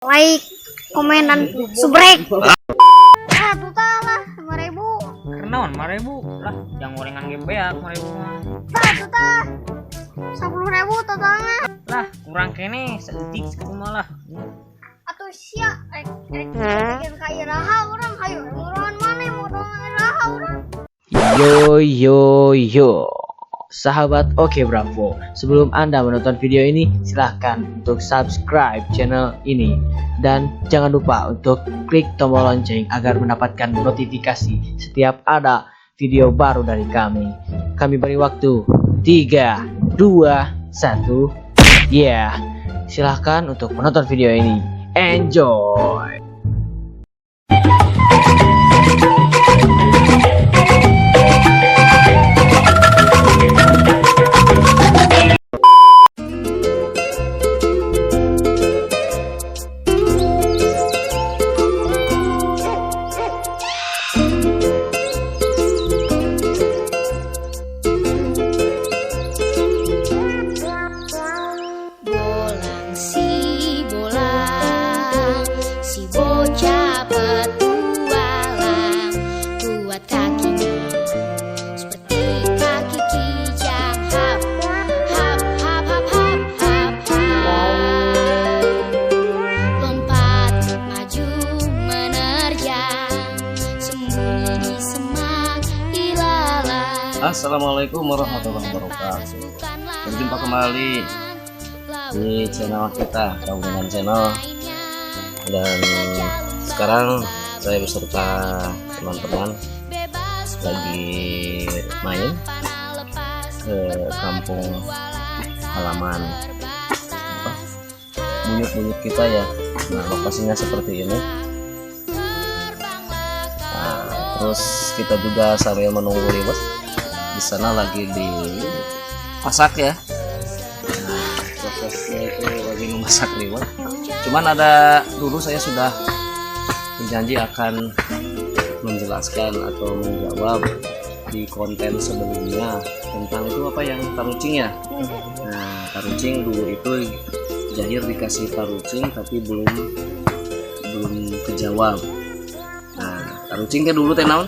Like, komen, dan subrek. Ah, total lah, 5.000. Kenaon 5.000 lah, yang gorengan ge beak 5.000 mah. Tah, total. 10.000 totalnya. Lah, kurang keneh saeutik sakitu mah lah. Atuh sia, rek rek bikin ka iraha urang, hayu murahan maneh modal iraha urang. Yo yo yo, sahabat Oke Bravo. Sebelum Anda menonton video ini, silahkan untuk subscribe channel ini. Dan jangan lupa untuk klik tombol lonceng agar mendapatkan notifikasi setiap ada video baru dari kami. Kami beri waktu 3, 2, 1. Yeah. Silahkan untuk menonton video ini. Enjoy. Bolang si bolang, si bocah petualang, kuat kakinya seperti kaki kijang. Hap hap hap hap hap hap hap, lompat maju menerjang, sembunyi di semak ilalang. Assalamualaikum warahmatullahi wabarakatuh. Berjumpa kembali di channel kita, Kaungan Channel. Dan sekarang saya beserta teman-teman lagi main ke kampung halaman apa, buyut-buyut kita ya. Nah, lokasinya seperti ini. Nah, terus kita juga sambil menunggu liwet di sana lagi dimasak ya. Nah, prosesnya itu lagi memasak liwet. Cuman ada dulu saya sudah berjanji akan menjelaskan atau menjawab di konten sebelumnya tentang itu apa yang tarucing ya. Nah, tarucing dulu itu Jahir dikasih tarucing tapi belum belum kejawab. Nah, tarucing teh dulu teh naon?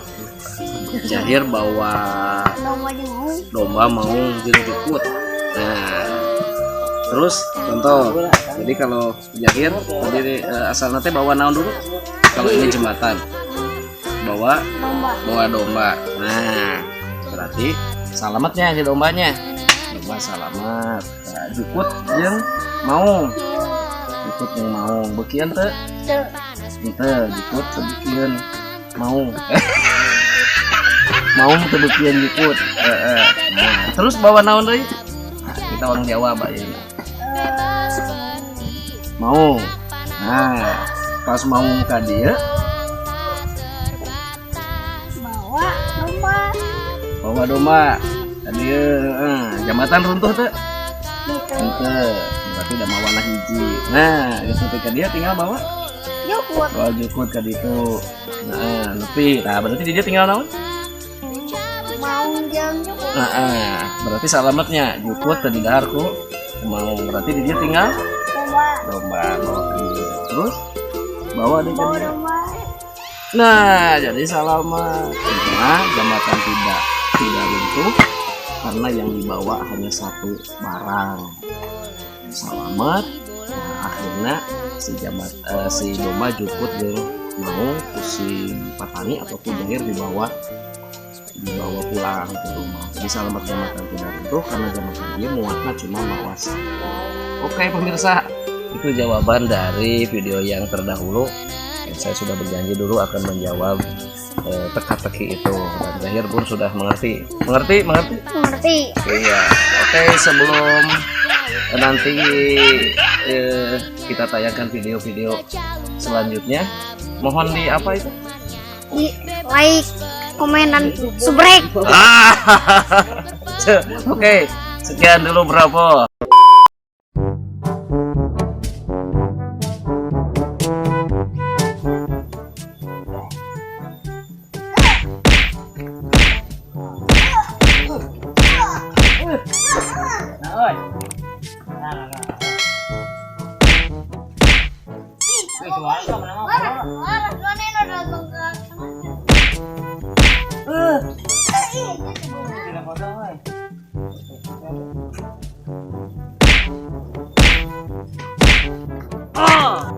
Jahir bawa Domba jeung maung. Domba maung jeung jukut. Nah, terus contoh. Jadi kalau Jahir tadi asal nanti bawa naon dulu? Kalau ini jembatan. Bawa Domba. Bawa domba. Nah, berarti salametnya si dombanya. Domba salamet. Nah, jukut jeung maung. Jukut jeung maung. Beukian teu? Teu. Henteu, jukut teu beukian maung. Maung teu beukian jukut. Heeh. Nah, terus bawa naon deui? Nah, kita orang Jawa ayeuna. Maung. Nah, pas maung ka dieu Bawa domba. Bawa domba ka dieu, heeh. Jambatan runtuh teu? Gitu. Henteu. Berarti udah mawana hiji. Nah, geus nepi ka dieu tinggal bawa Jukut. Bawa jukut ka ditu. Nah, nepi. Nah, berarti di dieu tinggal naon? Maung jeung jukut. Nah, berarti salametnya jukut tadi dahar ku maung. Berarti di dieu tinggal Domba. Domba bawa ke dieu. Terus bawa deh ke Bawa dieu. Domba. Nah, jadi selamat. Intinya jambatan tidak tidak runtuh karena yang dibawa hanya satu barang. Selamat. Nah, akhirnya si jambat si domba jukut jeung maung ku si petani atau ku Jahir dibawa dibawa pulang ke rumah. Jadi selamat, jambatan tidak runtuh karena jambatan dia muatnya cuma bawa satu. Oke pemirsa, itu jawaban dari video yang terdahulu. Dan saya sudah berjanji dulu akan menjawab teka-teki itu dan Jahir pun sudah mengerti. Mengerti, mengerti? Mengerti. Iya. Oke, sebelum nanti kita tayangkan video-video selanjutnya, mohon di apa itu? Di like, komen, dan subrek. Ah. Oke, sekian dulu, bravo. Nah, oi. Nah, nah, nah. Wih, suara mana mah. Waras, waras, mana ini udah longgar. Eh, Ih, itu tidak foto euy. Ah.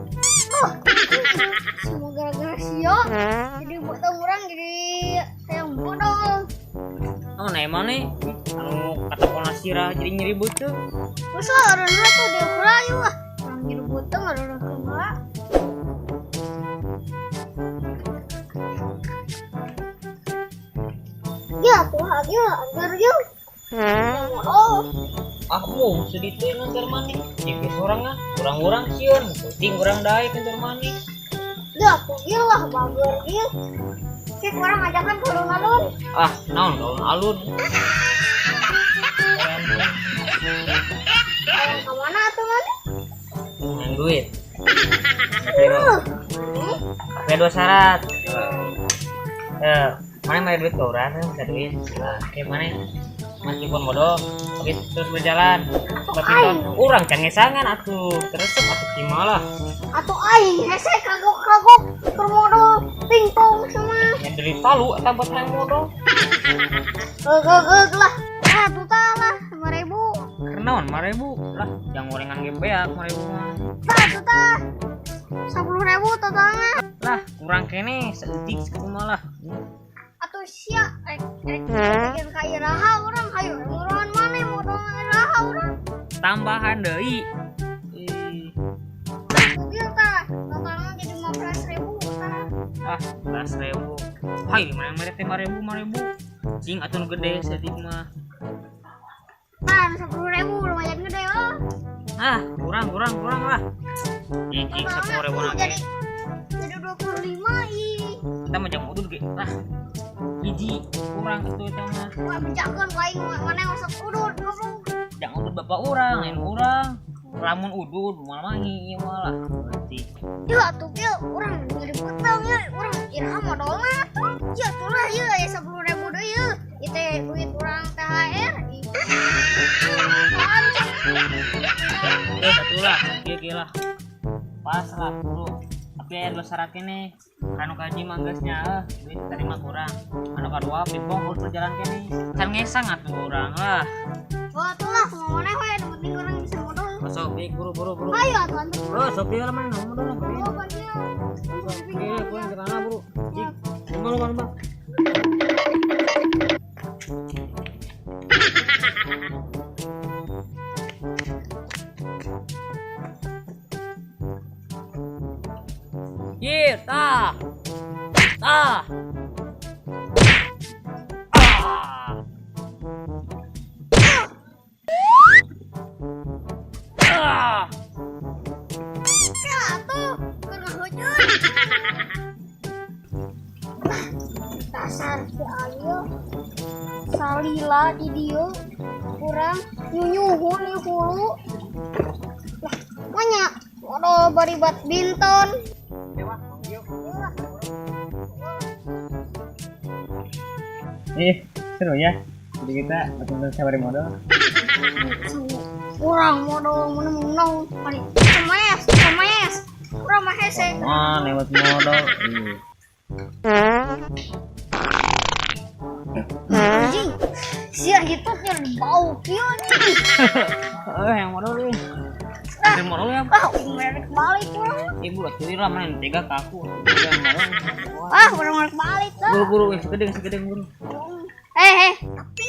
Semua gara-gara sia. Jadi buat orang jadi kayak modal. Oh, nah emang nih, anu kata pola sirah jadi nyeri beuteung. Masa orang tuh dia kurayu ah. Orang nyeri beuteung orang kumaha. Ya tuh ya, agar yuk. Oh, Ah, mau sedih tuh ngantar maneh. Jadi seorang ah, kurang-kurang sieun, penting kurang daek ngantar maneh. ya tuh lah bager ieu. Cek orang ngajakan ke alun-alun. Ah, naon alun alun. Ayang ka mana atuh maneh? Yang duit. Tapi dua syarat. Eh, mana mau duit ke orang, bisa duit. Nah, kayak mana? Meskipun bodoh, tapi terus berjalan. Tapi orang cangesangan atuh, teresep atuh kimalah. Atuh aing hese kagok-kagok keur modal pingpong sama. Yang dari palu atau buat yang modal. Geug lah. Ah, tuh tah lah 5000. Kenaon 5000 lah, yang gorengan ge beak 5000 mah. Tah tuh tah. 10.000 totalnya. Lah, kurang kene seeutik sakumaha lah. Atuh sia rek rek bikin ka iraha urang hayu muruan maneh modal iraha urang. Tambahan deui. Ih, Tah tuh tah totalnya jadi 15.000 tah. ah, 11.000. Hai, mana mere teh 5000 5000. Cing atuh nu gede seeutik mah. Tah 10.000 lumayan gede oh. Ah, kurang kurang kurang lah. Cing cing Totalnya 10.000 tuh lagi. jadi 25 ih. Kita mah jam udud ge. Lah. Hiji kurang itu eta mah. Wah, bejakeun ku aing maneh masuk udud goblok. Jangan udud bapak urang, lain urang. Lamun udud moal mangi ieu mah lah. Berarti Ya atuh ge urang nyeri beuteung ye, urang iraha modalna atuh. Ya atuh lah ye aya 10.000 deui ye. Ieu teh duit urang THR. Ih. Apaan, Cing? Terus atuh lah, kieu kieu lah. Pas lah, bro. Tapi aya dua syarat kene. Anu kaji mah geus nya, duit terima kurang. Anu kadua pipong harus berjalan kene. Can ngesang atuh urang lah. Oh, atuh lah kumaha maneh we, nu penting urang bisa modal. Masuk, bik, buru buru buru. Ayo atuh antuk. Oh, sopi lah mana modal lah. Oh, banyak. Iya, kurang ke tanah, bro. Cing, malu malu, Bang. Ye, tah. Tah. Ah. Ah. Ya atuh, keur ngahujun. Dasar si Ayo. Salila di dieu kurang nyunyuhun ieu hulu. Lah, manya modal bari badminton. Ih, seru ya. Jadi kita betul-betul sabar modal. Kurang modal mana menang paling cemes, cemes. Kurang mah hese. Wah, lewat modal. Ih. Anjing. Sia gitu biar bau kieu nih. Eh, yang modal nih. Yang modal ya. Ah, merek balik urang. Ibu lah, curi lah, mana tega ke aku. Tega modal. Ah, urang merek balik tuh. Buru buru, segede segede buru. Eh, tapi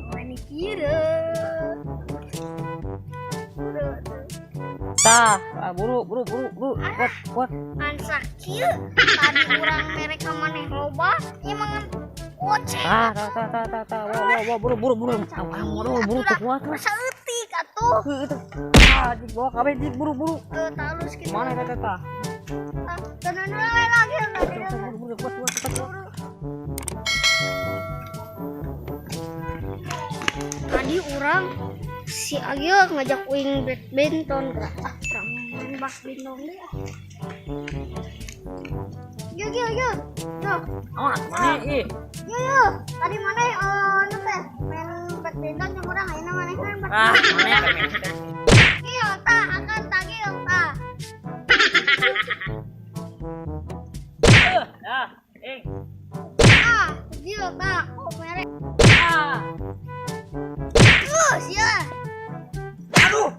mana kira? Tah, ah, buru buru buru buru, kuat kuat. Ansak kieu tadi urang merek ka maneh loba, ieu mah ngan goceng. Tah, tah, tah, tah, tah, tah, wah, wah, wah, buru buru buru. Ah, modal buru teu kuat. Masa eutik atuh. Itu. Ah, jik bawa kabeh jik buru buru. Eh, talus kitu. Mana eta tah? Ah, tenan we lagi tadi. Buru buru kuat kuat kuat. Tadi urang si Agil ngajak uing badminton. Ah, urang main badminton deh. ah. Yo yo yo. Yo, Awan, mana ih? yo yo. Tadi mana nu teh main badminton jeung urang ayeuna maneh main Ah, badminton. mana ya? Gil tah akan tah gil tah. Tah, oh mere. Ah. Terus ya. Aduh.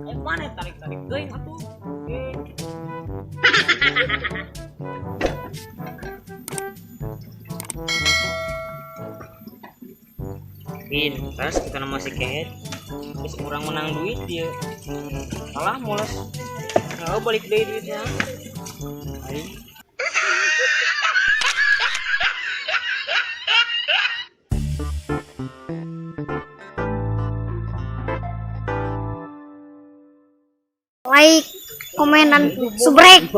Eh, mana tarik-tarik teuing atuh. Eh. Pin, terus kita nama si kehet. Terus kurang menang duit dia. Kalah mules. Nah, balik deui duitnya. Aing. Like, komen, dan subrek.